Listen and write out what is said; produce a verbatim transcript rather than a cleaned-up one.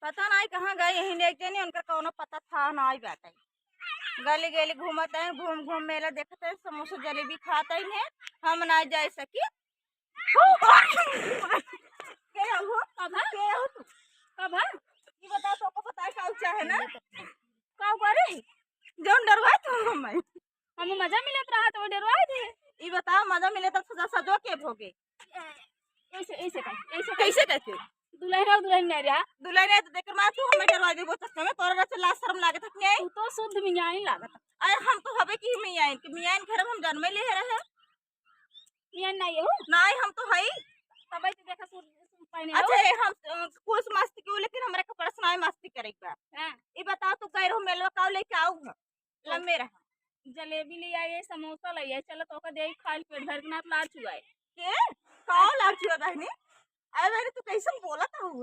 पता नाई कहाँ गई, यहीं एक जनी, उनका कौनो पता था नाई बाटे। गली गली घूमत हैं, घूम घूम मेला देखत हैं, समोसा जलेबी खात हैं, हम नाई जाए सकी। के हो? कब है? के हो तू? कब है? ये बताओ, तोको पता है का चाहे ना? का करे? जौन डरवाए तू हमें। हमें मजा मिलत रहा तो डरवाए दे। ई बताओ, मजा मिले तो सजा सजो के भोगे? ऐसे, ऐसे कर, ऐसे कर। कैसे करके? दुल्हन और दुल्हन नहीं रहा। दुल्हन है तो देख माँ, तू हमें डरवा देबो चक्कर में, तोरा से लाज शर्म लागत है कि नहीं? तू तो शुद्ध मियाँ ही लागत। अरे हम तो हबे कि मियाँ, कि मियाँ घर हम जन्मे ले रहे। मियाँ नहीं हो? नहीं, हम तो हई। तबे तो देखा सूट, सूट पहने हो। अच्छा, ये हम, अ, कुछ मस्ती क्यों, लेकिन हमरा कपड़ा सुनाए मस्ती करे के बा। हाँ। ई बताओ, तू गैर हो मेलवा का लेके आऊ है? लम्बे रहा। जलेबी ले आए, समोसा ले आए, चलो तो ओका दे खाइल, पेट भर के ना लार चुआए। के? का लार चुआ बहनी? अरे बहनी, तू कैसे बोलत हऊ?